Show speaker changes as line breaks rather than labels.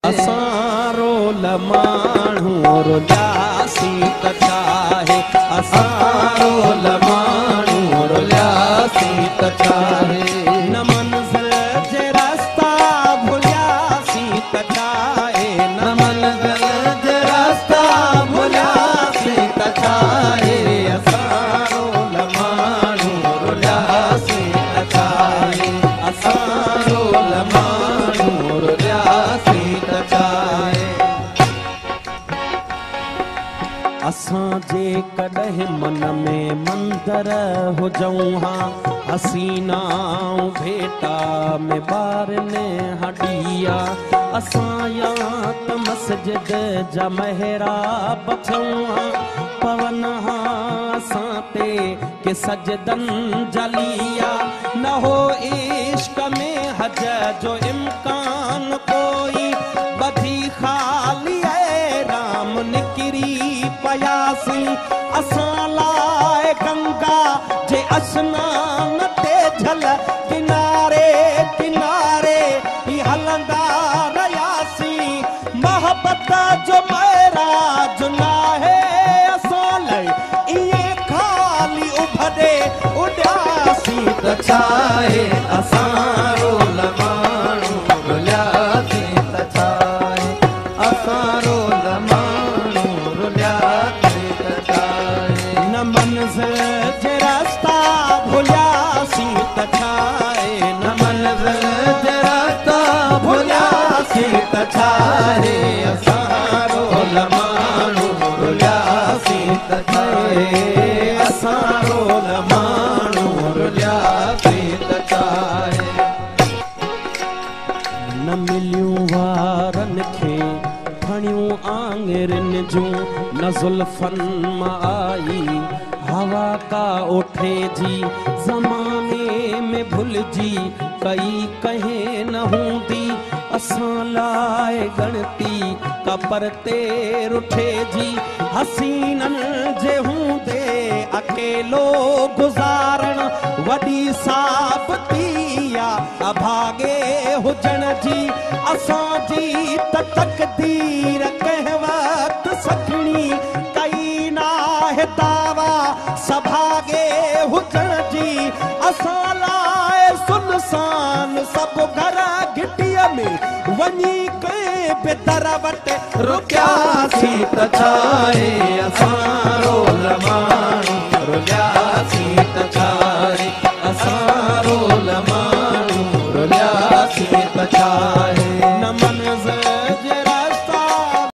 اسان رول ماڻهو رلياسين ته ڇاهي، اسان رول ماڻهو رلياسين ته ڇاهي، نه منزل جي رستا ڀلياسين ته ڇاهي، نه منزل جي رستا ڀلياسين ته ڇاهي، اسان رول ماڻهو رلياسين ته ڇاهي، اسان رول ماڻهو رلياسين ته ڇاهي. اسان جي ڪڏهن من ۾ مندر هجون ها، حسينا ڀيٽا ۾ ٻارن هڏيا، اسان يا ته مسجد جا محراب ٿيون ها، پون ها اسان تي ڪي سجدن جليا. نه هو عشق ۾ حج جو امڪان ڪوئي، ٻڌي خالي رام نڪري پياسين. اسان لاءِ گنگا جي سنان تي جهل ڪناري ڪناري ئي هلندا رهياسين. محبت جو معراج ناهي اسان لاءِ، ائين خالي اڀري اڏياسين ته ڇاهي، اسان رول ماڻهو رلياسين ته ڇاهي، اسان رول ماڻهو رلياسين ته ڇاهي، نه منزل جي رستا ڀلياسين ته ڇاهي، نه منزل جي رستا ڀلياسين ته ڇاهي، اسان رول ماڻهو رلياسين ته ڇاهي، اسان رول ماڻهو رلياسين ته ڇاهي. نه مليون وارن کي ڦڻيون آڱرين جون، نه زلفن مان آئي هوا ڪا اوٺي جي، زماني ۾ ڀلجي ڪئي ڪنهن نه هوندي اسان لاءِ ڳڻتي ڪا پرتي رٺي جي. حسينن جي هوندي اڪيلو گذارڻ وڏي ثابتي آ اڀاڳي هجڻ جي. اسان جي ته تقدير ڪنهن وقت سکڻي ڪئي ناهي دعويٰ سڀاڳي هجڻ جي. اسان لاءِ سنسان سڀ گهر، گهٽيءَ ۾ وڃي ڪنهن به در وٽ رڪياسين ته ڇاهي، اسان